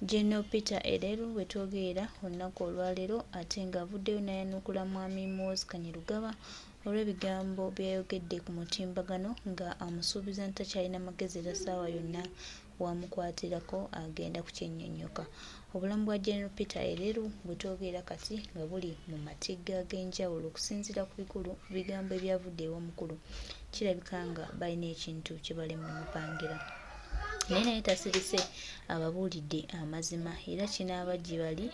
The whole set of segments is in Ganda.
General Peter Ereru wetwogerera olunaku olwaleero ate nga avuddeyo n'ayanukula Mwami Muhoozi Kainerugaba olw'ebigambo by'ayogedde ku mutimbagano nga amusuubiza nti takyalina magezi era ssaawa yonna w'amukwatirako agenda kukyennyonnyoka. Obulamu bwa General Peter Ereru bwetwogerera kati nga buli mu matigga ag'enjawulo okusinziira ku bikulu bigambo ebyavudde ew'omukulu kirabika nga balina ekintu kye bali mu mupangira. Naye naye tasirise ababuulidde amazima era kinaaba gye bali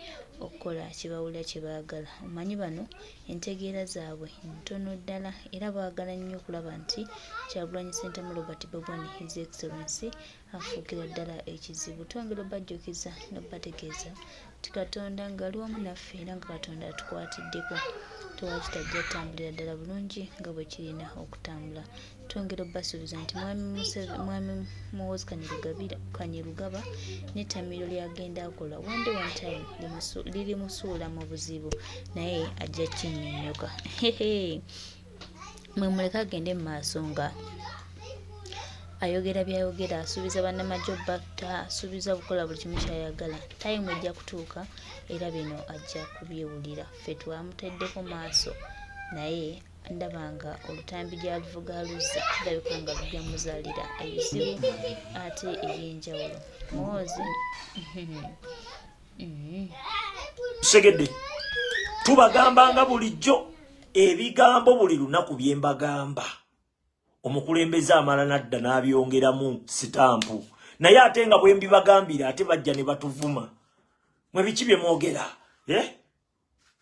okukola kye bawulira kye baagala. Omanyi bano entegeera zaabwe ntono ddala era baagala nnyo okulaba nti Kyagulanyi Ssentamu Robert Bobi Wine His Excellency afuukira ddala ekizibu. Twongera obajjukiza n'obategeeza nti Katonda ng'ali wamu naffe era nga Katonda atukwatiddeko tewali kitajja kutambulira ddala bulungi nga bwe kirina okutambula. Twongera obasuubiza nti Mwami Muhoozi Kainerugaba n'ettamiiro ly'agenda akola one day one time lirimusuula mu buzibu naye ajja kinnyonnyoka. Mwe muleke agende mu maaso nga ayogera by'ayogera, asuubiza bannamagye obbatta, asuubiza okukola buli kimu ky'ayagala. Tayimu ejja kutuuka era bino ajja kubyewulira. Ffe twamuteddeko maaso naye ndaba nga olutambi gy'aluvuga aluzza kirabika nga lujja muzaalira ebizibu ate eby'enjawulo. Muhoozi Segedde tubagamba nga bulijjo ebigambo buli lunaku bye mbagamba omukulembeze amala nadda n'abyongeramu sitampu naye ate nga bwe mbibagambira ate bajja ne batuvuma mwe biki bye mwogera eh?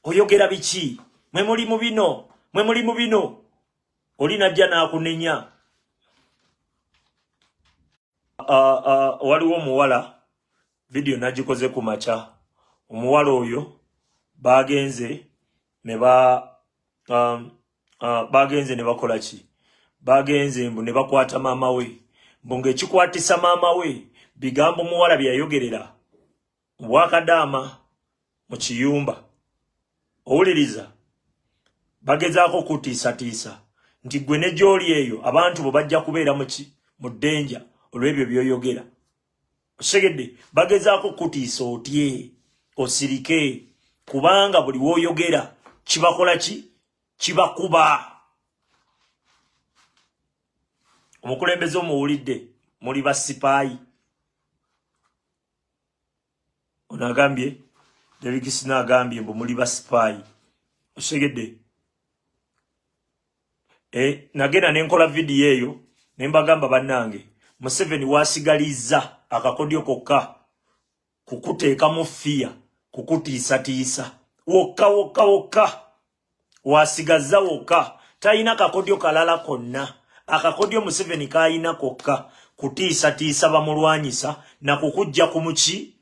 Oyogera biki mwe muli mu bino mwe muli mu bino oli najja n'akunenya. Waliwo omuwala vidiyo nagikoze ku makya omuwala oyo bagenze ne ba bagenze ne bakola ki bagenze mbu ne bakwata maama we mbu ng'ekikwatisa maama we bigambo muwala bye yayogerera bwakadaama mu kiyumba owuliriza bagezaako kutiisatiisa nti gwe ne gy'oli eyo abantu bo bajja kubeera muki mu ddenja olw'ebyo by'oyogera osegedde bagezaako kutiisa otye osirike kubanga buli w'oyogera kibakola ki kibakuba omukulembeze omuwulidde muli basipaayi ono agambye Derrick Snow agambye mbu muli basipaayi osegedde nagenda nenkola vidiyo eyo ne mbagamba bannange Museveni wasigalizza akakodyo kokka kukuteekamu fiya kukutiisatiisa wokka wokka wokka wasigazza wokka talina kakodyo kalala konna akakodyo Museveni kayina kokka kutiisatiisa bamulwanyisa na kukujja ku muki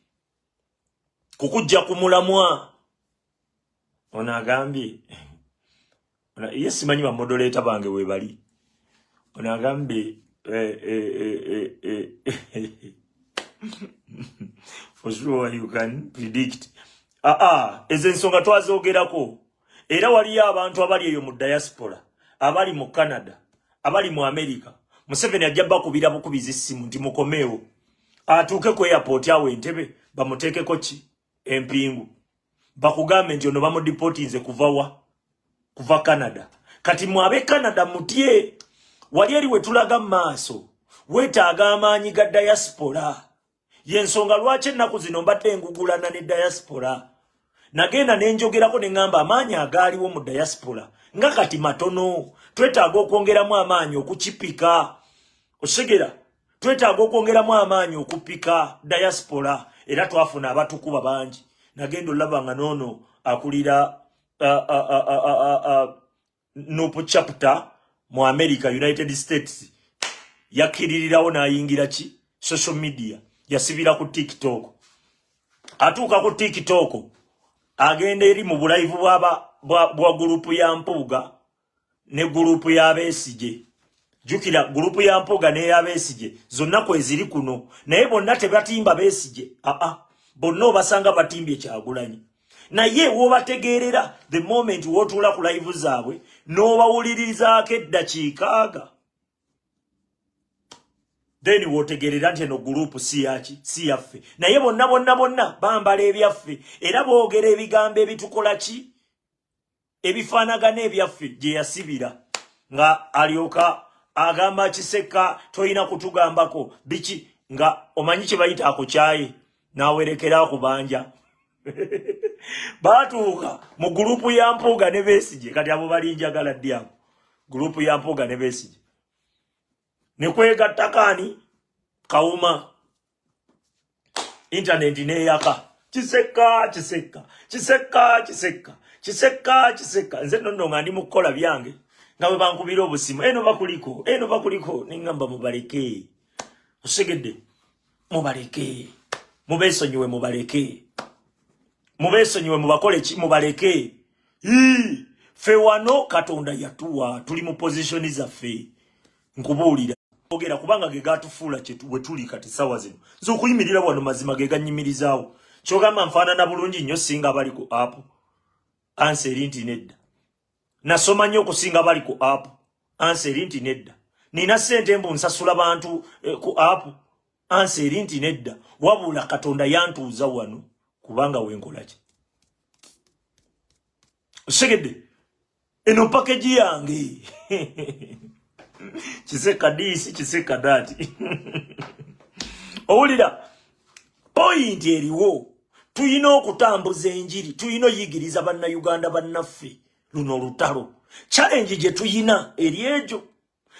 kukujja ku mulamwa ono agambye ye simanyi bamodoleeta bange webali ono agambye for sure you can predict. Ezo ensonga twazogerako era waliyo abantu abali eyo mu diaspora abali mu Canada abali mu America Museveni ajja bakubira bukubizi ssimu nti mukomeewo atuuke ku airport awo Entebbe bamuteekeko ki empingu bakugambe nti ono bamudipotinze kuva wa kuva Canada kati mwabe Canada mutye wali eri wetulaga mu maaso weetaaga amaanyi ga diaspora yensonga lwaki ennaku zino mbadde ngugulana ne diaspora nagenda nenjogerako ne ŋŋamba amaanyi agaaliwo mu diaspora nga kati matono twetaaga okwongeramu amaanyi okukipika osigera twetaaga okwongeramu amaanyi okupika diaspora era twafuna abatukuba bangi nagenda olaba nga noono akulira NUP chapter mu America United States yakkiririrawo n'ayingira ki social media yasibira ku TikTok atuuka ku TikTok agenda eri mu bulive bwa gurupu ya Mpuuga ne gurupu ya Besigye jjukira gurupu ya Mpuuga n'eya Besigye zonna kweziri kuno naye bonna tebatimba Besigye aa bonna obasanga batimbye Kyagulanyi naye wobategeerera the moment wotuula ku live zaabwe n'obawulirizaako eddakiika aga Then wotegerera nti eno gurupu si yaki, si yaffe. Naye bonna bonna bonna bambala ebyaffe era boogera ebigambo ebitukola ki, ebifaanagana ebyaffe gye yasibira nga alyoka agamba Kisekka tolina kutugambako biki, nga omanyi kye bayita akukyaye n'awerekera akubanja. Baatuuka mu gurupu ya Mpuuga ne Besigye. Kati abo balinjagala ddi abo? Gurupu ya Mpuuga ne Besigye ne kwegattako ani, Kawuma. Intaneti neyaka, Kisekka, Kisekka, Kisekka, Kisekka, Kisekka, Kisekka. Nze nonno nga ndi mu kukola byange nga bwe bankubira obusimu, eno bakuliko, eno bakuliko, neŋŋamba mubaleke. Osegedde, mubaleke, mubeesonyiwe, mubaleke, mubeesonyiwe, mubakole ki, mubaleke. Ffe wano Katonda yatuwa, tuli mu pozishoni zaffe. Nkubuulira ogera kubanga ge gatufuula we tuli kati sawa zino. Nze okuyimirira wano mazima ge gannyimirizaawo. Kyogamba nfaanana bulungi nnyo singa abali ku app? Ansa eri nti nedda. Nasoma nnyo okusinga abali ku app? Ansa eri nti nedda. Nina ssente mbu nsasula bantu ku app? Ansa eri nti nedda. Wabula Katonda yantuuza wano kubanga wenkola ki, osegedde eno pakeji yange. Kiseka this, Kiseka that. Owulira point eriwo, tulina okutambuza enjiri, tulina oyigiriza bannayuganda bannaffe luno olutalo. Challenge gye tuyina eri egyo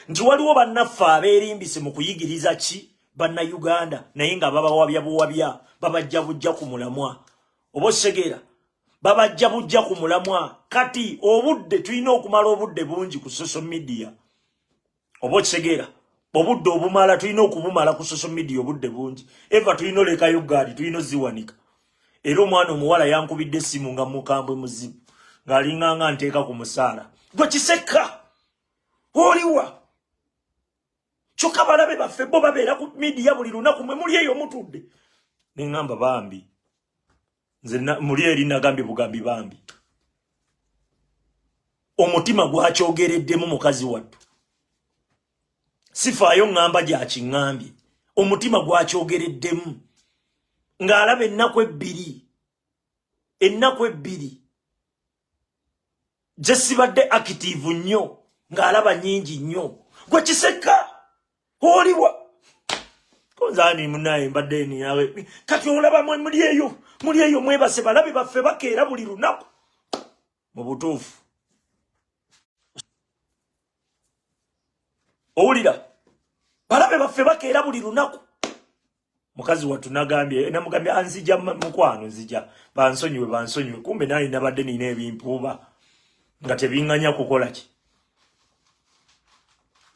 nti waliwo bannaffe abeerimbise mu kuyigiriza ki bannayuganda, naye nga babawabya buwabya, babajja bujja ku mulamwa. Oba ositegeera, babajja bujja ku mulamwa. Kati obudde tulina okumala obudde bungi ku social media. Oba okitegeera, obudde obumala tulina okubumala ku social media, obudde bungi. Eva tulina olekayo gaadi, tulina oziwanika. Era omwana omuwala yankubidde essimu nga mukambwe muzibu, ng'alinga nga nteeka ku musaala gwe Kisekka oliwa. Kyokka balabe baffe bo babeera ku media buli lunaku, mwe muli eyo mutudde. Neŋŋamba bambi, nze muli eri nagambye bugambi bambi, omutima gwakyogereddemu mukazi wattu. Sifaayo ŋŋamba gyakiŋŋambye, omutima gwakyogereddemu ng'alaba ennaku ebbiri, ennaku ebbiri gye sibadde active nnyo, ng'alaba nnyingi nnyo. Gwe Kisekka oliwa? Konzaani munaye mbadde ninawe. Kati olaba mwe muli eyo, muli eyo mwebase, balabe baffe bakeera buli lunaku. Mu butuufu owulira balabe baffe bakeera buli lunaku. Mukazi wattu nagambye, namugambye anzija mukwano, nzija, bansonyiwe, bansonyiwe. Kumbe naye nabadde nina ebimpuuba nga tebiŋŋanya kukola ki.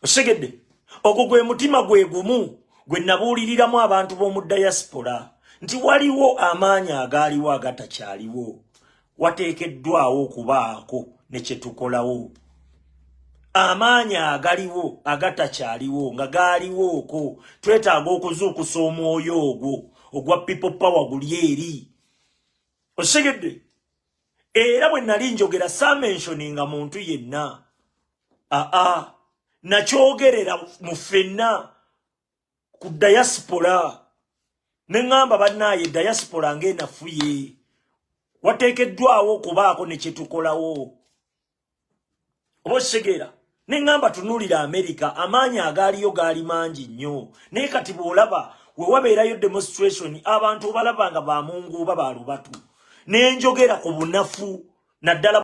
Osegedde, ogwo gwe mutima gwe gumu gwe nabuuliriramu abantu b'omu diaspora nti waliwo amaanyi agaaliwo agatakyaliwo, wateekeddwawo okubaako ne kye tukolawo. Amaanyi agaliwo agatakyaliwo nga gaaliwooko, twetaaga okuzuukusa omwoyo ogwo ogwa people power guli eri. Osegedde, era bwe nali njogera saamentioninga muntu yenna, aa nakyogerera mu ffenna ku diaspora, ne ŋŋamba bannaaye diaspora ng'enafuye, wateekeddwawo okubaako ne kye tukolawo. Oba okitegeera, ne ŋŋamba tunuulira Amerika, amaanyi agaaliyo gaali mangi nnyo, naye kati bw'olaba we wabeerayo demonstration abantu obalaba nga bamunguuba ba lubatu. Ne njogera ku bunafu naddala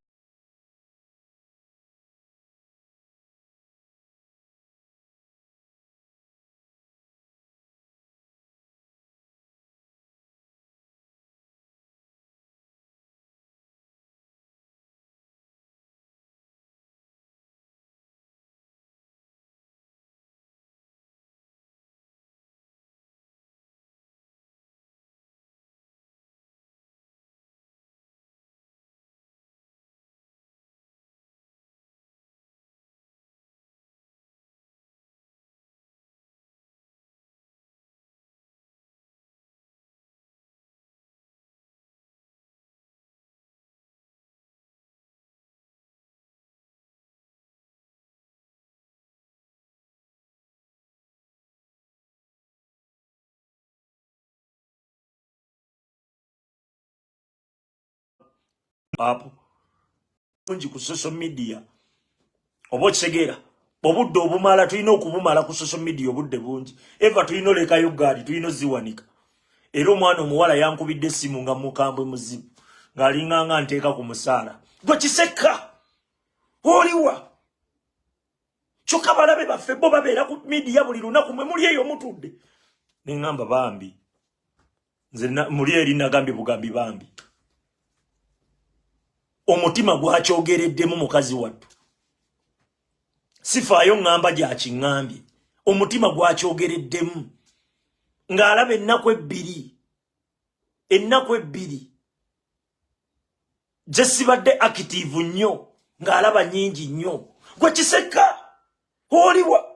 Up bungi ku social media, oba okitegeera, obudde obumala tulina okubumala ku social media, obudde bungi. Eva tulina olekayo gaali, tulina oziwanika. Era omwana omuwala yankubidde essimu nga mukambwe muzibu, ng'alinga nga nteeka ku musaala. Gwe kisekka oliwa? Kyokka balabe baffe bo babeera ku media buli lunaku, mwe muli eyo mutudde. Neŋŋamba bambi nze muli eri nagambye bugambi bambi omutima gwakyogereddemu mukazi wattu. Sifaayo ŋŋamba gyakiŋŋambye, omutima gwakyogereddemu ng'alaba ennaku 2 gye sibadde active nnyo, ng'alaba nnyingi nnyo. Gwe kiseka oliwa?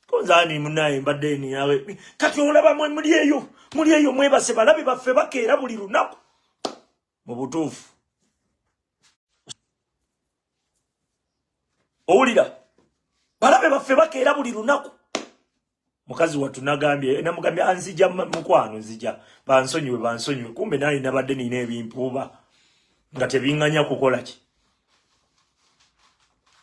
Konzaani munaye mbadde ninawe. Kati olaba mwe muli eyo mwebase, balabe baffe bakeera buli lunaku. Mu butuufu owulira balabe baffe bakeera buli lunaku. Mukazi wattu nagambye, namugambye anzija mukwano, nzija, bansonyiwe, bansonyiwe. Kumbe naye nabadde nina ebimpuuba nga tebiŋŋanya kukola ki.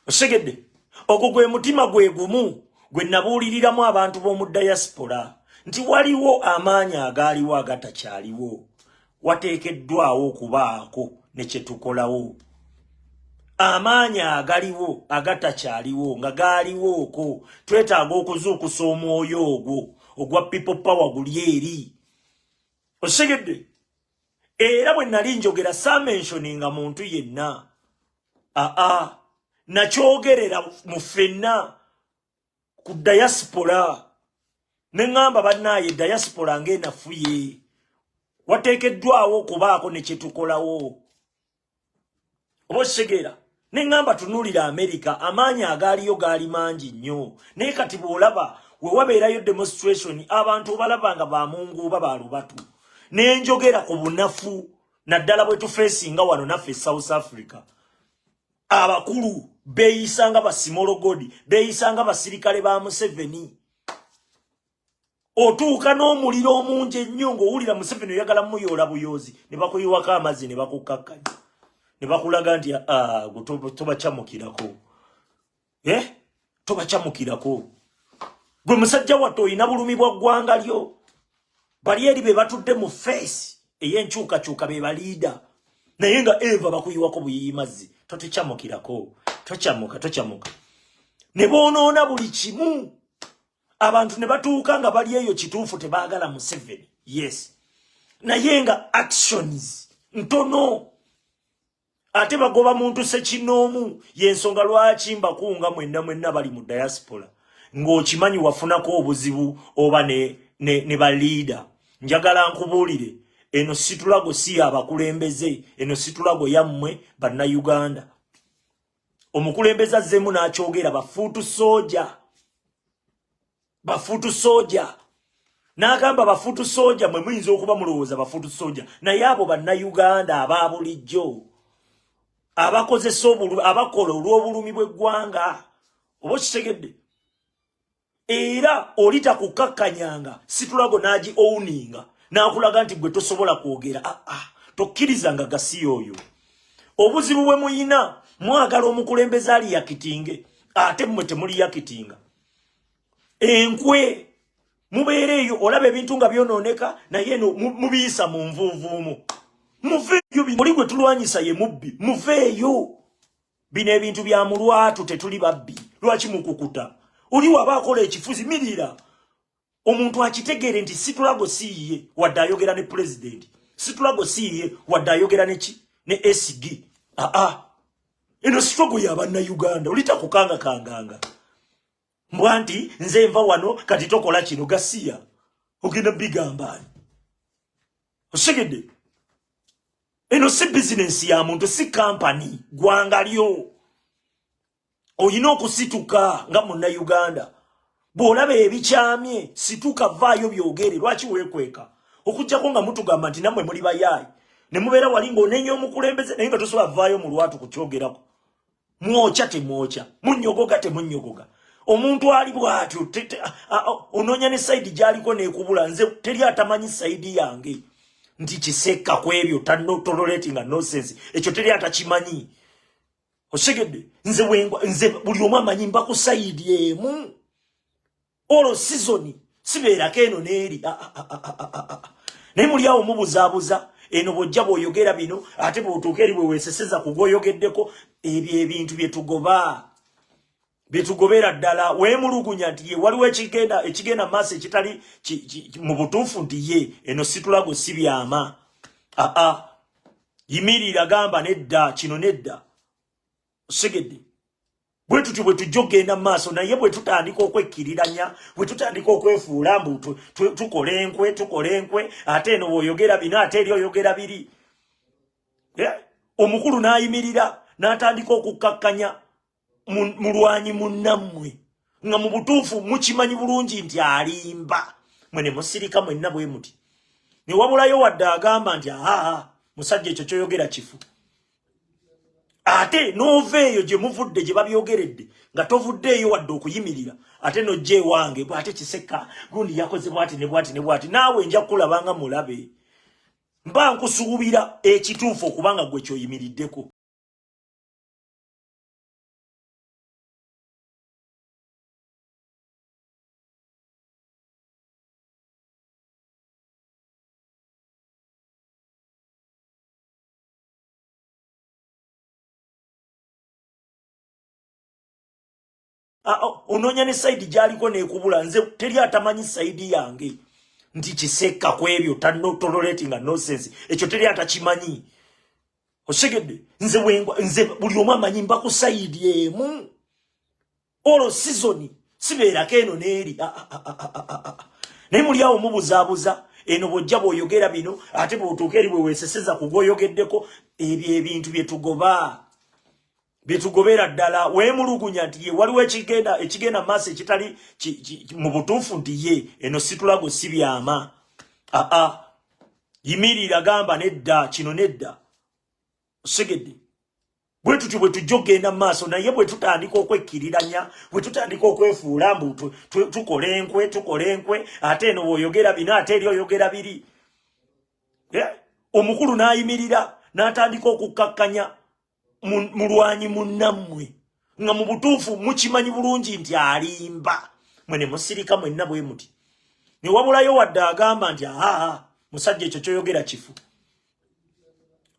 Osegedde, ogwo gwe mutima gwe gumu gwe nabuuliriramu abantu b'omu diaspora nti waliwo amaanyi agaaliwo agatakyaliwo, wateekeddwawo okubaako ne kye tukolawo. Amaanyi agaliwo agatakyaliwo nga gaaliwooko, twetaaga okuzuukusa omwoyo ogwo ogwa people power guli eri. Osegedde, era bwe nali njogera saamentioninga muntu yenna, aa nakyogerera mu ffenna ku diaspora, ne ŋŋamba bannaaye diaspora ng'enafuye, wateekeddwawo okubaako ne kye tukolawo. Oba okitegeera, ne ŋŋamba tunuulira Amerika, amaanyi agaaliyo gaali mangi nnyo, naye kati bw'olaba we wabeerayo demonstration, abantu obalaba nga bamunguuba balubatu. Ne njogera ku bunafu naddala bwe tufeesinga wano naffe South Africa. Abakulu beeyisanga basimologodi, beeyisanga basirikale ba Museveni. Otuuka n'omuliro omungi ennyo ng'owulira Museveni oyagala muyoola buyoozi, ne bakuyiwako amazzi ne bakukkakkanya ne bakulaga nti ah, gwe tobakyamukirako, eh? Tobakyamukirako gwe musajja wattu, olina bulumi bwa ggwanga lyo. Bali eri be batudde mu face ey'enkyukakyuka, be baliida, naye nga eva bakuyiwako buyiyi mazzi. Totukyamukirako, tokyamuka, tokyamuka. Ne boonoona buli kimu, abantu ne batuuka nga bali eyo. Kituufu tebaagala Museveni, yes, naye nga actions ntono, ate bagoba muntu sekinoomu. Yensonga lwaki mbakunga mwenna mwenna bali mu diaspora, ng'okimanyi wafunako obuzibu oba ne baliida, njagala nkubuulire, eno struggle si yabakulembeze, eno struggle yammwe Bannayuganda. Omukulembeze azzeemu n'akyogera, ba foot soldier, ba foot soldier, n'agamba ba foot soldier mwe muyinza okuba mulowooza ba foot soldier, naye abo Bannayuganda aba bulijjo abakozesa abakola olw'obulumi bw'eggwanga. Oba okitegedde, era oli takukakkanyanga struggle n'agi owninga n'akulaga nti gwe tosobola kwogera. Aa ah, ah, tokkirizanga gasiya oyo. Obuzibu bwe muyina, mwagala omukulembeze aliyakitinge, ate mmwe temuliyakitinga. Enkwe mubeera eyo, olaba ebintu nga byonooneka, naye eno mubiyisa mu nvuuvuumu. Muveeyo, oli gwe tulwanyisa ye mubbi, muveeyo. Bino ebintu bya mulwatu, tetuli babbi. Lwaki mukukuta? Oli waba akola ekifuzi mirira, omuntu akitegeere nti struggle si yiye wadde ayogera ne pulezidenti, struggle si yiye wadde ayogera neki ne SG. Aa, eno struggle yabannayuganda. Oli takukangakanganga mbwa nti nze nva wano kati tokola kino, gasiya ogenda bigambaani. Osegedde, eno si bizinensi ya muntu, si kampani, gwanga lyo. Olina okusituka nga Munnayuganda. Bw'olaba ebikyamye, situka, vaayo byogere. Lwaki weekweka? Okugjako nga mutugamba nti nammwe muli bayaayi ne mubeera wali ng'onenya omukulembeze, naye nga tosobola vaayo mu lwatu kukyogerako. Mwokya temwokya, munyogoga temunyogoga. Omuntu ali bw'atyo onoonya ne side gy'aliko neekubula. Nze teri atamanyi side yange. Nti Kisekka ku ebyo toleratinga nonsense. Ekyo teri atakimanyi. Osegedde? Nze wengwa, nze buli omu amanyi mba ku side emu. Olwo season sibeerako eno n'eri. Ah, ah, ah, naye muli awo mubuzaabuza. Eno bw'ojja bw'oyogera bino, ate bw'otuuka eri bwe weeseseza ku gwoyogeddeko. Ebyo ebintu bye tugoba, byetugobera ddala. Weemulugunya nti ye waliwo ekigenda maaso ekitali mu butuufu, nti ye eno situlago si byama. Aa, yimirira, gamba nedda, kino nedda. Osigedde? Bwe tutyo bwe tujja okugenda mu maaso. Naye bwe tutandika okwekkiriranya, bwe tutandika okwefuula mbu tukola enkwe, tukola enkwe, ate eno bw'oyogera bino, ate eri oyogera biri. Omukulu n'ayimirira n'atandika okukkakkanya mulwanyi munnammwe, nga mu butuufu mukimanyi bulungi nti alimba. Mwe ne musirika mwenna bwe muti, ne wabulayo wadde agamba nti, "Aa, musajja, ekyo kyoyogera kifu." Ate n'ova eyo gye muvudde, gye babyogeredde, nga tovuddeeyo wadde okuyimirira, ate n'ojja ewange bw'ate, "Kisekka gundi yakoze bw'ati ne bw'ati ne bw'ati." Naawe nja kukulabanga mulabe. Mba nkusuubira ekituufu okubanga gwe kyoyimiriddeko. Onoonya ne side gyaliko nekubula. Nze teri atamanyi side yange nti Kisekka ku ebyo toleratinga nonsense. Ekyo teri atakimanyi. Osegedde? Nze wengwa, nze buli omu amanyi mba ku side emu. Olwo season sibeerako eno n'eri. Naye muli awo mubuzaabuza. Eno bw'ojja bw'oyogera bino, ate bw'otuuka eri bwe weeseseza ku gwoyogeddeko. Ebyo ebintu bye tugoba, byetugobera ddala. Weemulugunya nti ye waliwo ekigenda maaso ekitali mu butuufu, nti ye eno situlago si byama. Aa, yimirira, gamba nedda, kino nedda. Osegedde? Bwe tutyo bwe tujja okugenda mu maaso. Naye bwe tutandika okwekkiriranya, bwe tutandika okwefuula mbu tukola enkwe, tukola enkwe, ate eno bw'oyogera bino, ate eri oyogera biri. Omukulu n'ayimirira n'atandika okukkakkanya mulwanyi munnammwe, nga mu butuufu mukimanyi bulungi nti alimba. Mwe ne musirika mwenna bwe muti, ne wabulayo wadde agamba nti, "Aa, musajja, ekyo kyoyogera kifu."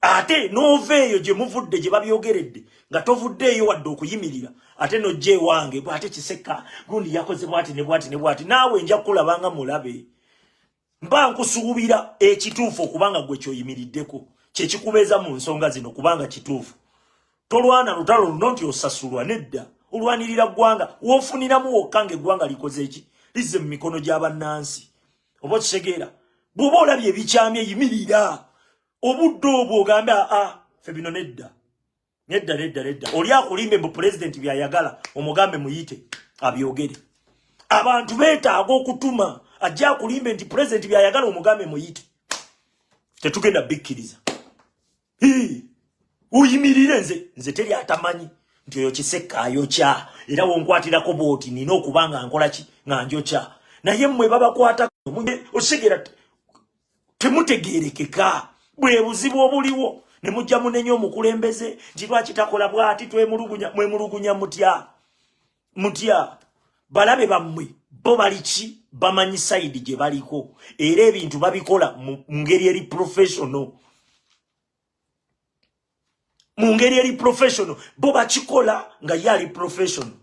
Ate n'ova eyo gye muvudde, gye babyogeredde, nga tovuddeeyo wadde okuyimirira, ate n'ojja ewange bw'ate, "Kisekka gundi yakoze bw'ati ne bw'ati ne bw'ati." Naawe nja kukulabanga mulabe. Mba nkusuubira ekituufu okubanga gwe kyoyimiriddeko kyekikubeeza mu nsonga zino, kubanga kituufu. Tolwana lutalo luno nti osasulwa, nedda. Olwanirira ggwanga. Woofuniramu wokka ng'eggwanga likoze eki? Lizze mu mikono gy'abannansi. Oba okitegeera? Bw'oba olabye ebikyamye, yimirira obudde obwo ogambe, "Aa, ffe bino nedda, nedda, nedda, nedda." Oli akulimbe mbu pulezidenti byayagala, omugambe muyite abyogere. Abantu beetaaga okutuma. Ajja akulimbe nti pulezidenti byayagala, omugambe muyite. Tetugenda bikkiriza. Oyimirire. Nze teri atamanyi nti oyo Kisekka ayokya, era wonkwatirako bwoti nina okuba nga nkola ki? Nga njokya. Naye mmwe babakwata, osigera temutegerekeka. Bwe buzibu obuliwo. Ne mujja munenya omukulembeze nti lwaki takola bwati. Twemulugunya, mwemulugunya mutya? Mutya? Balabe bammwe bo baliki? Bamanyi side gye baliko, era ebintu babikola mu ngeri eri professional, mu ngeri eri professional. Bo bakikola nga ye ali professional,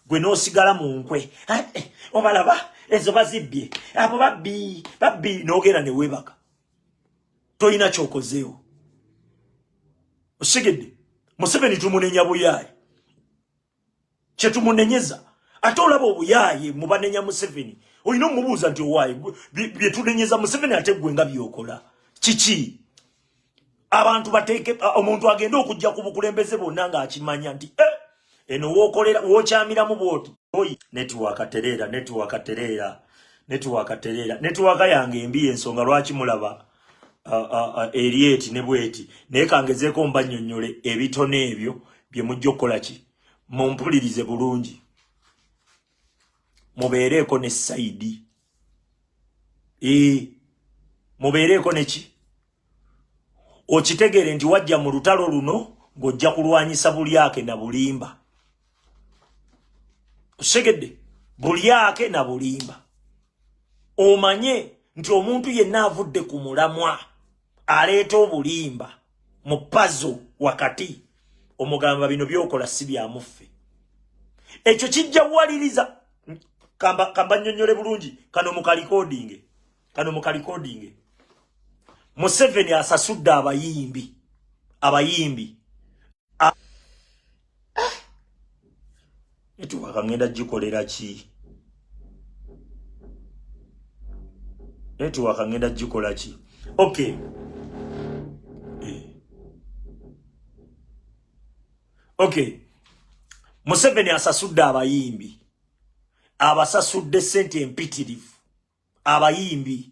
gwe n'osigala mu nkwe. Eh, obalaba ezo bazibbye, abo babbi, babbi, n'ogenda ne weebaka, tolina kyokozeewo. Osigedde? Museveni tumunenya buyaayi, kyetumunenyeza. Ate olaba obuyaaye mubanenya Museveni, olina omubuuza nti, "Owaaye, byetunenyeza Museveni, ate gwe nga byokola kiki?" Abantu bateeke omuntu agende okujja ku bukulembeze bwonna ng'akimanya nti eh, eno wookolera wookyamiramu bwoti. Oyi, network tereera, network tereera, network tereera. Network yange embi, ensonga lwaki mulaba eri eti ne bweti. Naye kangezeeko mbannyonnyole ebitono ebyo bye mujja okukola ki. Mumpulirize bulungi, mubeereeko ne side, mubeereeko neki. Okitegeere nti wajja mu lutalo luno ng'ojja kulwanyisa bulyake na bulimba. Okitegedde? Bulyake na bulimba. Omanye nti omuntu yenna avudde ku mulamwa aleeta obulimba mu pazo wakati, omugamba bino byokola si bya muffe. Ekyo kijja waliriza kamba, kamba nnyonnyole bulungi kano mu kalikodinge, kano mu kalikodinge. Museveni asasudde abayimbi, abayimbi netiwaka ngenda gikolera ki? Netiwaka ngenda gikola ki? Okay. Okay. Museveni asasudde abayimbi, abasasudde sente empitirivu abayimbi,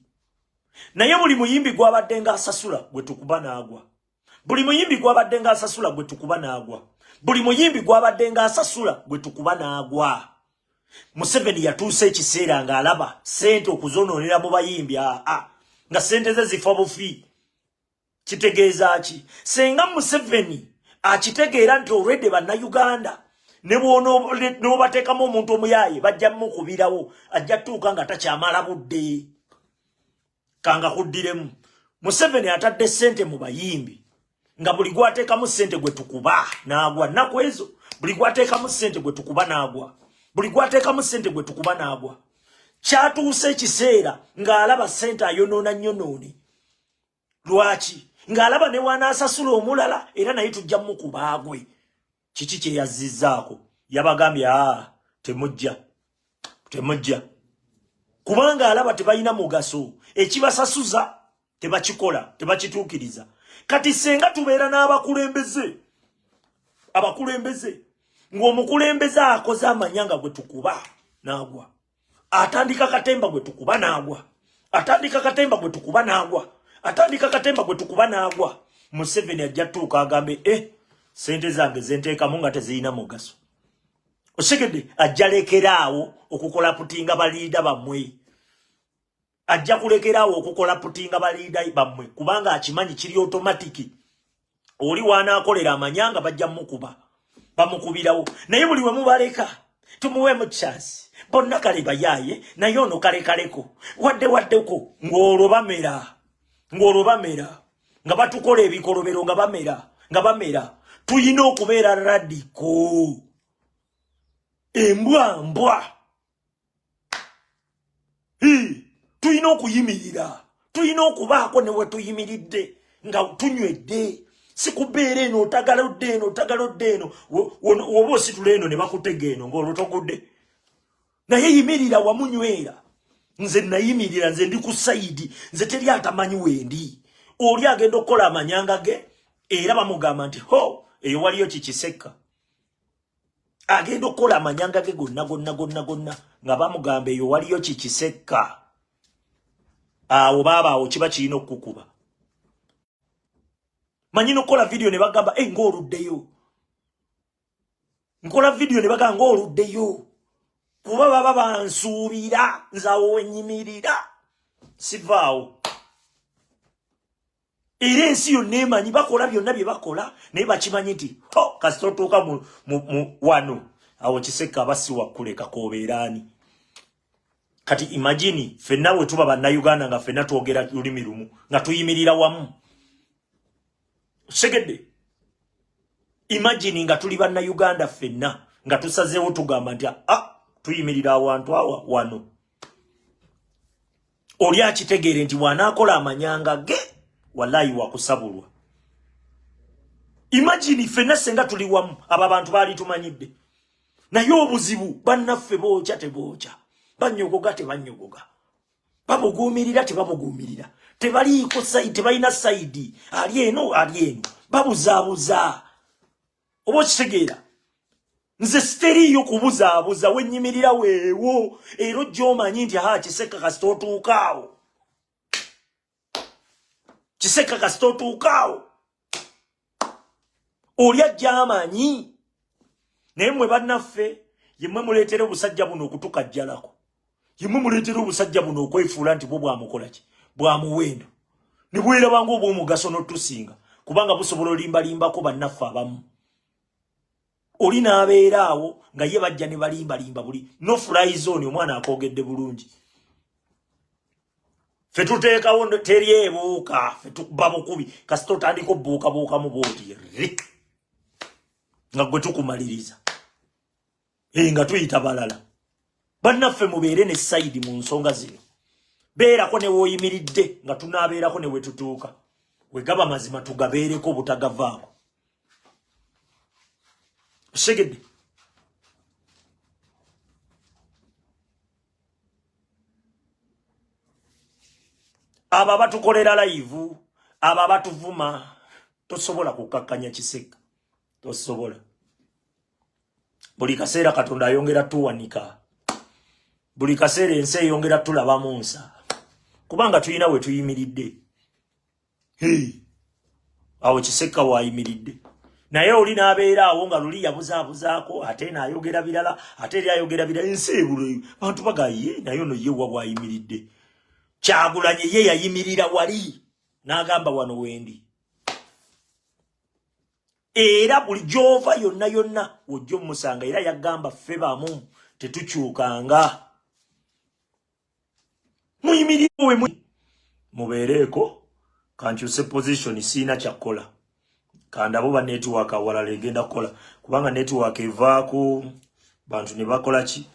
naye buli muyimbi gwabadde nga asasula gwe tukuba n'agwa. Buli muyimbi gwabadde nga asasula gwe tukuba n'agwa. Buli muyimbi gwabadde nga asasula gwe tukuba n'agwa. Museveni yatuuse ekiseera ng'alaba sente okuzonoonera mu bayimbi, aa nga sente ze zifa bufi. Kitegeeza ki? Senga Museveni akitegeera nti olwedde bannayuganda ne bw'onoobateekamu omuntu omuyaaye bajja mukubirawo, ajja tuuka nga takyamala budde. Kanga kuddiremu, Museveni atadde ssente mu bayimbi nga buli gwateekamu ssente gwe tukuba n'agwa. Nnaku ezo buli gwateekamu ssente gwe tukuba n'agwa, buli gwateekamu ssente gwe tukuba n'agwa. Kyatuuse ekiseera ng'alaba ssente ayonoona nnyonoone. Lwaki? Ng'alaba ne wanaasasula omulala era naye tujja mukubaagwe. Kiki kye yazzizzaako? Yabagambye aa temujja, temujja, kubanga alaba tebalina mugaso, ekibasasuza tebakikola, tebakituukiriza. Kati senga tubeera n'abakulembeze, abakulembeze ng'omukulembeze akoze amanya nga gwe tukuba n'agwa, atandika katemba gwe tukuba n'agwa, atandika katemba gwe tukuba n'agwa, atandika katemba gwe tukuba n'agwa. Museveni ajja tuuka agambe sente zange zenteekamu nga tezirina mugaso. Osigedde ajja lekeraawo okukola putinga baliida bammwe, ajja kulekeraawo okukola putinga baliida bammwe, kubanga akimanyi kiri otomatiki oli wanaakolera amanyanga bajja mukuba, bamukubirawo. Naye buli we mubaleka tumuweemu chance, bonna kale bayaaye, naye ono kalekaleko wadde waddeko, ng'olwo bamera, ng'olwo bamera nga batukola ebikolobero, nga bamera, nga bamera. Tuyina okubeera radiko embwa mbwa. Tulina okuyimirira, tulina okubaako ne we tuyimiridde nga tunywedde, si kubeera eno otagala odde eno, otagala odde eno, woba ositula eno ne bakutega eno ng'olwo togudde. Naye yimirira wamunywera. Nze nayimirira, nze ndi ku sayidi, nze teri atamanyi wendi. Oli agenda okukola amanyanga ge era bamugamba nti ho eyo waliyo kikisekka. Agenda okukola amanyanga ge gonna gonna gonna gonna nga bamugamba eyo waliyo kikisekka. Awo baaba awo kiba kirina okukukuba. Manyi n'okukola vidiyo ne bagamba ng'oluddeyo. Nkola vidiyo ne bagamba ng'oluddeyo, kuba baba bansuubira nze awo wenyimirira sivaawo. Era ensi yonna emanyi bakola byonna bye bakola, naye bakimanyi nti ho kasita otuuka mu wano awo kisekka aba si wakuleka k'obeera ani. Kati imagine ffenna bwe tuba bannayuganda nga ffenna twogera lulimi lumu nga tuyimirira wamu. Segedde, imagine nga tuli bannayuganda ffenna nga tusazeewo tugamba nti tuyimirira awantu awa wano. Oli akitegeere nti bw'anaakola amanyanga ge wallahi wakusabulwa. Imagine ffenna senga tuli wamu, abo abantu baali tumanyidde. Naye obuzibu bannaffe bookya tebookya, banyogoga tebanyogoga, babuguumirira tebabuguumirira, tebaliiko sayidi, tebalina sayidi, ali eno ali eno, babuzaabuza. Oba okitegeera? Nze siteriiyo kubuzaabuza, wennyimirira weewo era ojja omanyi nti ha Kisekka kasita otuuka awo, Kisekka kasita otuuka awo, oli ajja amanyi. Naye mmwe bannaffe yemmwe muleetera obusajja buno okutukajjalako, yemmwe muleetera obusajja buno okwefuula nti bwo bwamukola ki, bwa muwendo, ne bweraba ng'obw'omugaso n'otusinga. Kubanga busobola olimbalimbako bannaffe abamu. Oli n'abeera awo nga ye bajja ne balimbalimba buli no fly zone. Omwana akoogedde bulungi. Ffe tuteekawo teri ebuuka, ffe tukuba bukubi. Kasita otandika obuukabuukamu bwoti rik nga gwe tukumaliriza nga tuyita balala. Bannaffe, mubeere ne side mu nsonga zino. Beerako ne wooyimiridde nga tunaabeerako ne wetutuuka. Wegaba mazima tugabeereko obutagavaako. Otegedde? Abo abatukolera live, abo abatuvuma, tosobola kukakkanya Kiseka, tosobola. Buli kaseera Katonda ayongera tuwanika, buli kaseera ensi eyongera tulabamu nsa, kubanga tulina we tuyimiridde. Awo Kiseka wayimiridde, naye oli n'abeera awo nga luli yabuzaabuzaako, ate naayogera birala, ate eri ayogera birala. Ensi ebulo bantu bagaye, naye ono ye wa bwayimiridde. Kyagulanye ye yayimirira wali n'agamba, "Wano wendi." Era buli gy'ova yonna yonna wojja omusanga. Era yagamba, "Ffe bamu, tetukyukanga." Muyimirire, mubeereeko. Kankyuse position, siina kyakkola. Kandabo ba network awalala egenda kukola, kubanga network evaako bantu ne bakola ki.